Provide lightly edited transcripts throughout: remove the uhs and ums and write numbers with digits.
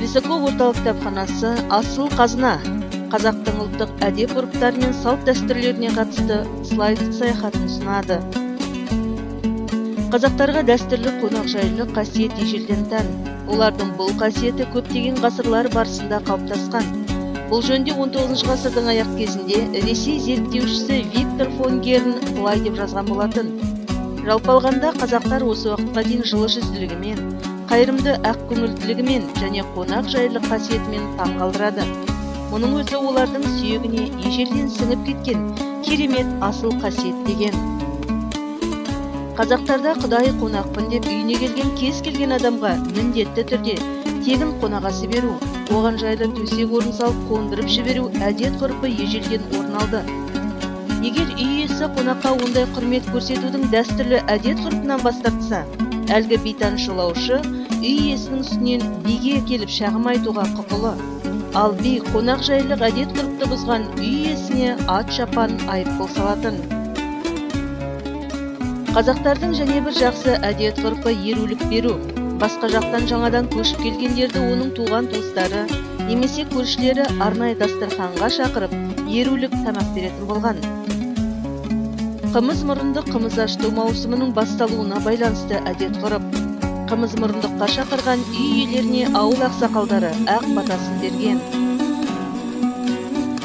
Лисаков орталық кітапханасы «Асыл қазына» қазақтың ұлттық әдеп ғұрыптары мен салт дәстүрлеріне қатысты слайд саяхатын ұсынады. Қазақтарға дәстүрлі қонақжайлылық қасиет ежелден тән. Олардың бұл қасиеті көптеген ғасырлар барысында қалыптасқан. Бұл жөнінде 19 ғасырдың аяқ кезінде Ресей зерттеушісі Виктор фон Герн былай деп жазған болатын. Жалпы алғанда, қазақтар осы уақытқа дейін жылы жүзділігімен, қайырымды ақкөңілділігімен және қонақжайлылық қасиетімен таң қалдырады. Мұның өзі олардың сүйегіне ежелден сіңіп кеткен керемет асыл қасиет деген. Қазақтарда құдай қонақпын деп үйіне келген кез келген адамға міндетті түрде тегін қонақасы беру, оған жайлы төсек орын салып қондырып жіберу әдет ғұрпы ежелден орын алды. Егер үй иесі қонаққа ондай құрмет көрсетудің дәстүрлі әдет ғұрпынан бас тартса, әлгі бейтаныс жолаушы үй иесінің үстінен биге келіп шағым айтуға құқылы. Ал би қонақжайлық әдет ғұрыпты бұзған үй иесіне ат шапан айыппұл салатын. Қазақтардың және бір жақсы әдет ғұрпы ерулік беру. Басқа жақтан жаңадан көшіп келгендерді оның туған туыстары немесе көршілері арнайы дастарханға шақырып, ерулік тамақ беретін болған. Қымыз мұрындық қымыз ашыту маусымының басталуына байланысты әдет ғұрып. Қымыз мұрындыққа шақырған үй иелеріне ауыл ақсақалдары ақ батасын берген.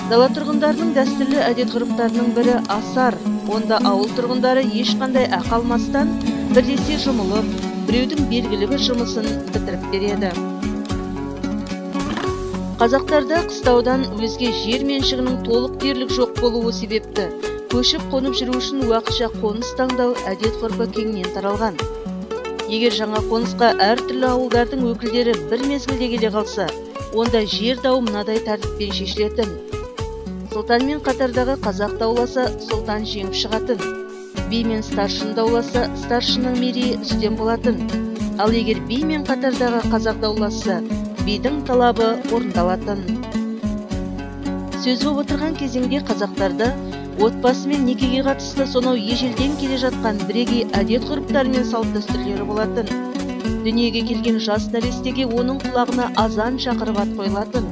Дала тұрғындарының дәстүрлі әдет ғұрыптарының бірі асар. Онда ауыл тұрғындары ешқандай ақы алмастан бірлесе жұмылып, біреудің белгілі бір жұмысын бітіріп береді. Қазақтарда қыстаудан өзге жер меншігінің толық дерлік жоқ болуы себепті көшіп қонып жүру үшін уақытша қоныс таңдау әдет ғұрпы кеңінен таралған. Егер жаңа қонысқа әртүрлі ауылдардың өкілдері бір мезгілде келе қалса, онда жер дауы мынадай тәртіппен шешілетін. Сұлтанмен қатардағы қазақ дауласа, сұлтан жеңіп шығатын. Би мен старшын дауласа, старшынның мерейі үстем болатын. Ал егер би мен қатардағы қазақ дауласса, бидің талабы орындалатын. Сөз болып отырған кезеңде қазақтарда отбасы мен некеге қатысты сонау ежелден келе жатқан бірегей әдет ғұрыптары мен салт дәстүрлері болатын. Дүниеге келген жас нәрестеге оның құлағына азан шақырып ат қойылатын.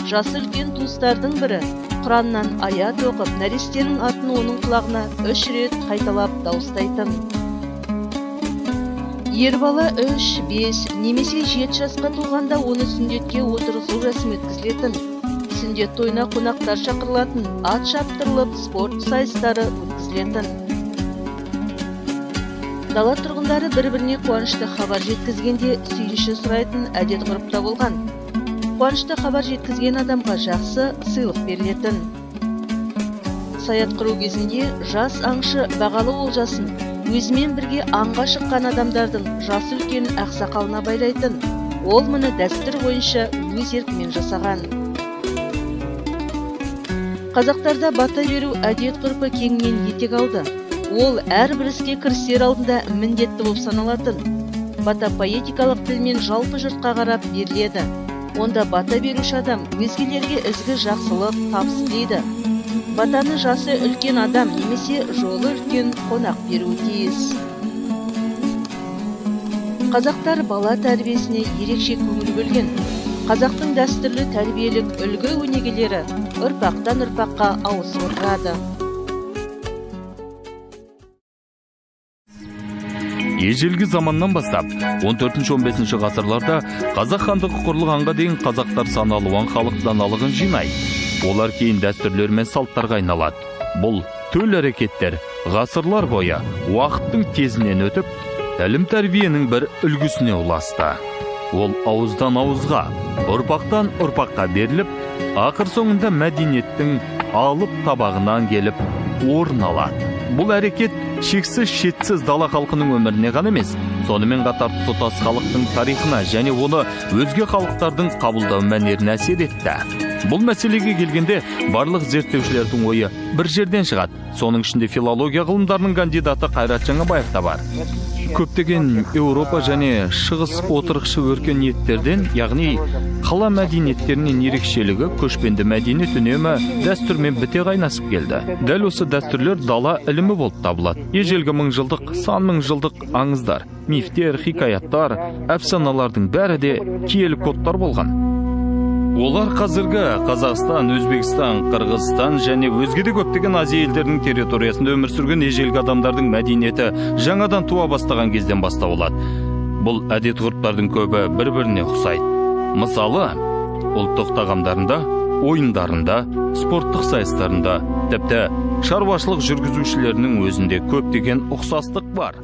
Жасы үлкен туыстардың бірі Құраннан аят оқып, нәрестенің атын оның құлағына 3 рет қайталап дауыстайтын. Ер бала 3, 5 немесе 7 жасқа толғанда оны сүндетке отырғызу рәсімі өткізілетін. Сүндет тойына қонақтар шақырылатын, ат шаптырылып, спорт сайыстары өткізілетін. Дала тұрғындары бір-біріне қуанышты хабар жеткізгенде сүйінші сұрайтын әдет ғұрыпта болған. Қуанышты хабар жеткізген адамға жақсы сыйлық берілетін. Саят құру кезінде жас аңшы бағалы олжасын өзімен бірге аңға шыққан адамдардың жасы үлкен ақсақалына байлайтын. Ол мұны дәстүр бойынша өз еркімен жасаған. Қазақтарда бата беру әдет ғұрпы кеңінен етек алды. Ол әрбір іске кірісер алдында міндетті болып саналатын. Бата поэтикалық тілмен жалпы жұртқа қарап беріледі. Онда бата беруші адам өзгелерге ізгі жақсылық табыс тілейді. Батаны жасы үлкен адам немесе жолы үлкен қонақ беруі тиіс. Қазақтар бала тәрбиесіне ерекше көңіл бөлген. Қазақтың дәстүрлі тәрбиелік үлгі өнегелері ұрпақтан ұрпаққа ауысып отырады. Ежелгі заманнан бастап 14-15 ғасырларда қазақ хандығы құрылғанға дейін қазақтар сан алуан халық даналығын жинайды. Олар кейін дәстүрлер мен салттарға айналады. Бұл төл әрекеттер ғасырлар бойы уақыттың тезінен өтіп, тәлім тәрбиенің бір үлгісіне ұласты. Ол ауыздан ауызға, ұрпақтан ұрпаққа беріліп, ақыр соңында мәдениеттің алып табағынан келіп орын алады. Бұл әрекет шексіз шетсіз дала халқының өміріне ғана емес, сонымен қатар тұтас халықтың тарихына және оны өзге халықтардың қабылдау мәнеріне әсер етті. Бұл мәселеге келгенде барлық зерттеушілердің ойы бір жерден шығады. Соның ішінде филология ғылымдарының кандидаты Қайрат Жаңабаев та бар. Көптеген Еуропа және Шығыс отырықшы өркениеттерден, яғни қала мәдениеттерінен ерекшелігі көшпенді мәдениет үнемі дәстүрмен біте қайнасып келді. Дәл осы дәстүрлер дала ілімі болып табылады. Ежелгі мыңжылдық, сан мыңжылдық аңыздар, мифтер, хикаяттар, әфсаналардың бәрі де киелі кодтар болған. Олар қазіргі Қазақстан, Өзбекстан, Қырғызстан және өзге де көптеген Азия елдерінің территориясында өмір сүрген ежелгі адамдардың мәдениеті жаңадан туа бастаған кезден бастау алады. Бұл әдет ғұрыптардың көбі бір-біріне ұқсайды. Мысалы, ұлттық тағамдарында, ойындарында, спорттық сайыстарында, тіпті шаруашылық жүргізушілерінің өзінде көптеген ұқсастық бар.